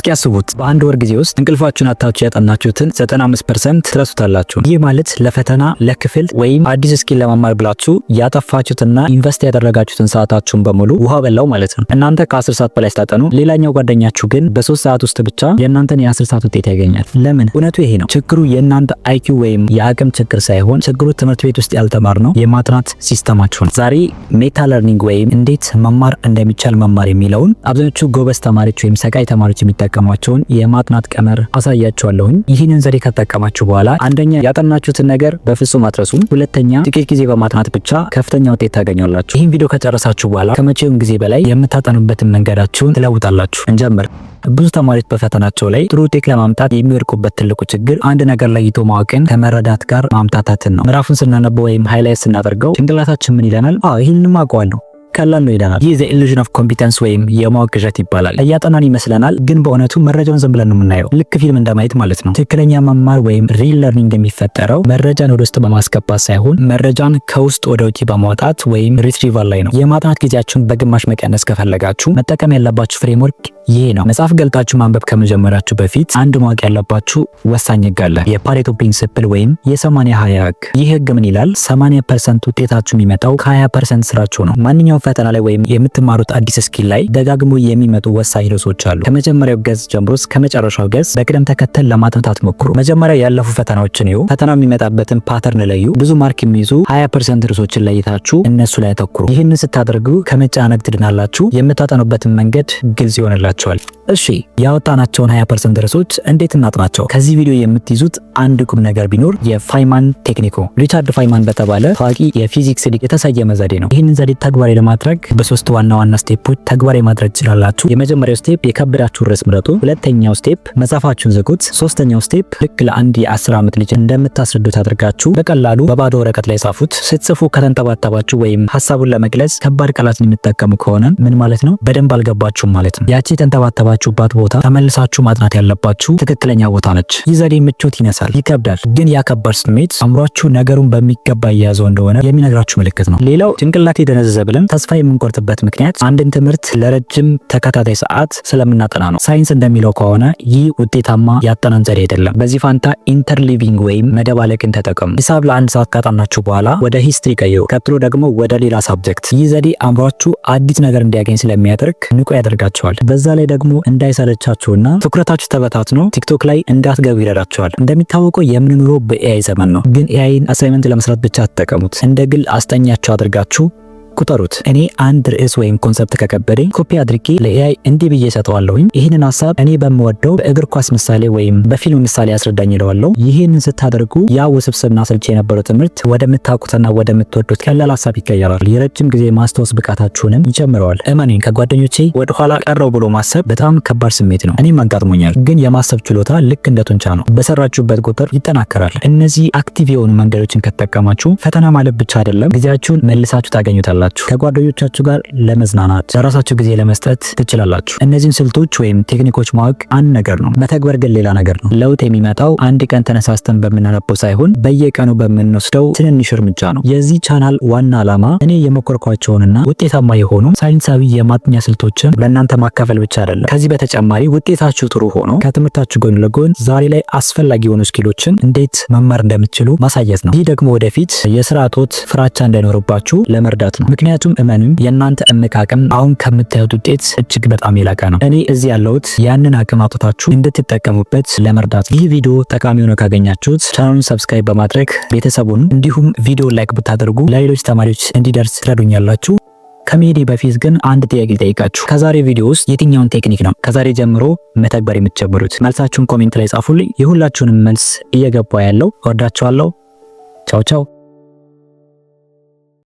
እስኪ አስቡት፣ በአንድ ወር ጊዜ ውስጥ እንቅልፋችሁን አጥታችሁ ያጠናችሁትን 95% ትረሱታላችሁ። ይህ ማለት ለፈተና፣ ለክፍል ወይም አዲስ skill ለመማር ብላችሁ ያጠፋችሁትና invest ያደረጋችሁትን ሰዓታችሁን በሙሉ ውሃ በላው ማለት ነው። እናንተ ከ10 ሰዓት በላይ ስታጠኑ፣ ሌላኛው ጓደኛችሁ ግን በ3 ሰዓት ውስጥ ብቻ የእናንተን የ10 ሰዓት ውጤት ያገኛል። ለምን? እውነቱ ይሄ ነው። ችግሩ የእናንተ IQ ወይም የአቅም ችግር ሳይሆን ችግሩ ትምህርት ቤት ውስጥ ያልተማርነው የማጥናት system ኣችሁ ነው። ዛሬ meta learning ወይም እንዴት መማር እንደሚቻል መማር የሚለውን አብዛኞቹ ጎበዝ ተማሪዎች ወይም ሰቃይ ተማሪዎች የሚጠቀሟቸውን የማጥናት ቀመር አሳያችኋለሁኝ። ይህንን ዘዴ ከተጠቀማችሁ በኋላ አንደኛ ያጠናችሁትን ነገር በፍጹም አትረሱም። ሁለተኛ ጥቂት ጊዜ በማጥናት ብቻ ከፍተኛ ውጤት ታገኛላችሁ። ይህን ቪዲዮ ከጨረሳችሁ በኋላ ከመቼውም ጊዜ በላይ የምታጠኑበትን መንገዳችሁን ትለውጣላችሁ። እንጀምር። ብዙ ተማሪዎች በፈተናቸው ላይ ጥሩ ውጤት ለማምጣት የሚወድቁበት ትልቁ ችግር አንድ ነገር ለይቶ ማወቅን ከመረዳት ጋር ማምታታትን ነው። ምዕራፉን ስናነበው ወይም highlight ስናደርገው ጭንቅላታችን ምን ይለናል? "አዎ፣ ይህንንም አውቀዋለሁ፣ ቀላል ነው" ይለናል። ይህ the illusion of competence ወይም የማወቅ ቅዠት ይባላል። እያጠናን ይመስለናል፣ ግን በእውነቱ መረጃውን ዝም ብለን ነው የምናየው። ልክ ፊልም እንደማየት ማለት ነው። ትክክለኛ መማር ወይም real learning የሚፈጠረው መረጃን ወደ ውስጥ በማስገባት ሳይሆን መረጃን ከውስጥ ወደ ውጭ በማውጣት ወይም retrieval ላይ ነው። የማጥናት ጊዜያችሁን በግማሽ መቀነስ ከፈለጋችሁ መጠቀም ያለባችሁ framework ይሄ ነው። መጽሐፍ ገልጣችሁ ማንበብ ከመጀመራችሁ በፊት አንድ ማወቅ ያለባችሁ ወሳኝ ህግ አለ። የ Pareto principle ወይም የ80/20 ህግ። ይህ ህግ ምን ይላል? 80% ውጤታችሁ የሚመጣው ከ20% ስራችሁ ነው። ማንኛውም ፈተና ላይ ወይም የምትማሩት አዲስ skill ላይ ደጋግሞ የሚመጡ ወሳኝ ርዕሶች አሉ። ከመጀመሪያው ገጽ ጀምሮ እስከ መጨረሻው ገጽ በቅደም ተከተል ለማጥናት አትሞክሩ። መጀመሪያ ያለፉ ፈተናዎችን እዩ። ፈተናው የሚመጣበትን pattern ለዩ። ብዙ mark የሚይዙ 20% ርዕሶችን ለይታችሁ እነሱ ላይ አተኩሩ። ይህንን ስታደርጉ ከመጨናነቅ ትድናላችሁ። የምታጠኑበትን መንገድ ግልጽ ይሆንላችኋል። እሺ፣ ያወጣናቸውን 20% ርዕሶች እንዴት እናጥናቸው? ከዚህ ቪዲዮ የምትይዙት አንድ ቁም ነገር ቢኖር የ Feynman technique፣ ሪቻርድ ፋይማን በተባለ ታዋቂ የፊዚክስ ሊቅ የተሰየመ ዘዴ ነው። ይህንን ዘዴ ተግባራዊ ለማድረግ በሶስት ዋና ዋና step ኦች ተግባራዊ ማድረግ ትችላላችሁ። የመጀመሪያው step የከበዳችሁ ርዕስ ምረጡ። ሁለተኛው step መጽሐፋችሁን ዝጉት። ሶስተኛው step ልክ ለአንድ የ10 ዓመት ልጅ እንደምታስረዱት አድርጋችሁ በቀላሉ በባዶ ወረቀት ላይ ጻፉት። ስትጽፉ ከተንጠባጠባችሁ ወይም ሀሳቡን ለመግለጽ ከባድ ቃላትን የምትጠቀሙ ከሆነ ምን ማለት ነው? በደንብ አልገባችሁም ማለት ነው። ያቺ የተንጠባጠባችሁባት ቦታ ተመልሳችሁ ማጥናት ያለባችሁ ትክክለኛ ቦታ ነች። ይህ ዘዴ ምቾት ይነሳል፣ ይከብዳል። ግን ያ ከባድ ስሜት አእምሯችሁ ነገሩን በሚገባ እየያዘው እንደሆነ የሚነግራችሁ ምልክት ነው። ሌላው ጭንቅላቴ ደነዘዘ ብለን ተስፋ የምንቆርጥበት ምክንያት አንድን ትምህርት ለረጅም ተከታታይ ሰዓት ስለምናጠና ነው። ሳይንስ እንደሚለው ከሆነ ይህ ውጤታማ የአጠናን ዘዴ አይደለም። በዚህ ፋንታ interleaving ወይም መደባለቅን ተጠቀሙ። ሂሳብ ለአንድ ሰዓት ካጠናችሁ በኋላ ወደ history ቀይሩ። ቀጥሎ ደግሞ ወደ ሌላ subject። ይህ ዘዴ አእምሯችሁ አዲስ ነገር እንዲያገኝ ስለሚያደርግ ንቁ ያደርጋችኋል። በዛ ላይ ደግሞ እንዳይሰለቻችሁና ትኩረታችሁ ተበታትኖ ቲክቶክ ላይ እንዳትገቡ ይረዳችኋል። እንደሚታወቀው የምንኖረው በ AI ዘመን ነው። ግን AI ን assignment ለመስራት ብቻ አትጠቀሙት። እንደ ግል አስጠኛችሁ አድርጋችሁ ቁጠሩት። እኔ አንድ ርዕስ ወይም concept ከከበደኝ ኮፒ አድርጌ ለ AI እንዲህ ብዬ ሰጠዋለሁኝ፦ "ይህንን ሀሳብ እኔ በምወደው በእግር ኳስ ምሳሌ ወይም በፊልም ምሳሌ አስረዳኝ" እለዋለሁ። ይህንን ስታደርጉ ያ ውስብስብና አሰልቺ የነበረው ትምህርት ወደምታውቁትና ወደምትወዱት ቀላል ሀሳብ ይቀየራል። የረጅም ጊዜ ማስታወስ ብቃታችሁንም ይጨምረዋል። እመኑኝ፣ ከጓደኞቼ ወደኋላ ቀረሁ ብሎ ማሰብ በጣም ከባድ ስሜት ነው። እኔም አጋጥሞኛል። ግን የማሰብ ችሎታ ልክ እንደ ጡንቻ ነው። በሰራችሁበት ቁጥር ይጠናከራል። እነዚህ active የሆኑ መንገዶችን ከተጠቀማችሁ ፈተና ማለፍ ብቻ አይደለም፣ ጊዜያችሁን መልሳችሁ ታገኙታላችሁ። ከጓደኞቻችሁ ጋር ለመዝናናት፣ ለራሳችሁ ጊዜ ለመስጠት ትችላላችሁ። እነዚህን ስልቶች ወይም ቴክኒኮች ማወቅ አንድ ነገር ነው፣ መተግበር ግን ሌላ ነገር ነው። ለውጥ የሚመጣው አንድ ቀን ተነሳስተን በምናነበው ሳይሆን በየቀኑ በምንወስደው ትንንሽ እርምጃ ነው። የዚህ ቻናል ዋና ዓላማ እኔ የሞከርኳቸውንና ውጤታማ የሆኑ ሳይንሳዊ የማጥኛ ስልቶችን ለእናንተ ማካፈል ብቻ አይደለም። ከዚህ በተጨማሪ ውጤታችሁ ጥሩ ሆኖ ከትምህርታችሁ ጎን ለጎን ዛሬ ላይ አስፈላጊ የሆኑ skill ኦችን እንዴት መማር እንደምትችሉ ማሳየት ነው። ይህ ደግሞ ወደፊት የስራ እጦት ፍራቻ እንዳይኖርባችሁ ለመርዳት ነው። ምክንያቱም እመኑኝ፣ የእናንተ እምቅ አቅም አሁን ከምታዩት ውጤት እጅግ በጣም የላቀ ነው። እኔ እዚህ ያለሁት ያንን አቅም አውጥታችሁ እንድትጠቀሙበት ለመርዳት ነው። ይህ ቪዲዮ ጠቃሚ ሆኖ ካገኛችሁት ቻናሉን subscribe በማድረግ ቤተሰቡን እንዲሁም ቪዲዮ like ብታደርጉ ለሌሎች ተማሪዎች እንዲደርስ ትረዱኛላችሁ። ከመሄዴ በፊት ግን አንድ ጥያቄ ልጠይቃችሁ። ከዛሬ ቪዲዮ ውስጥ የትኛውን ቴክኒክ ነው ከዛሬ ጀምሮ መተግበር የምትጀምሩት? መልሳችሁን comment ላይ ጻፉልኝ። የሁላችሁንም መልስ እየገባ ያለው። እወዳችኋለሁ። ቻው ቻው።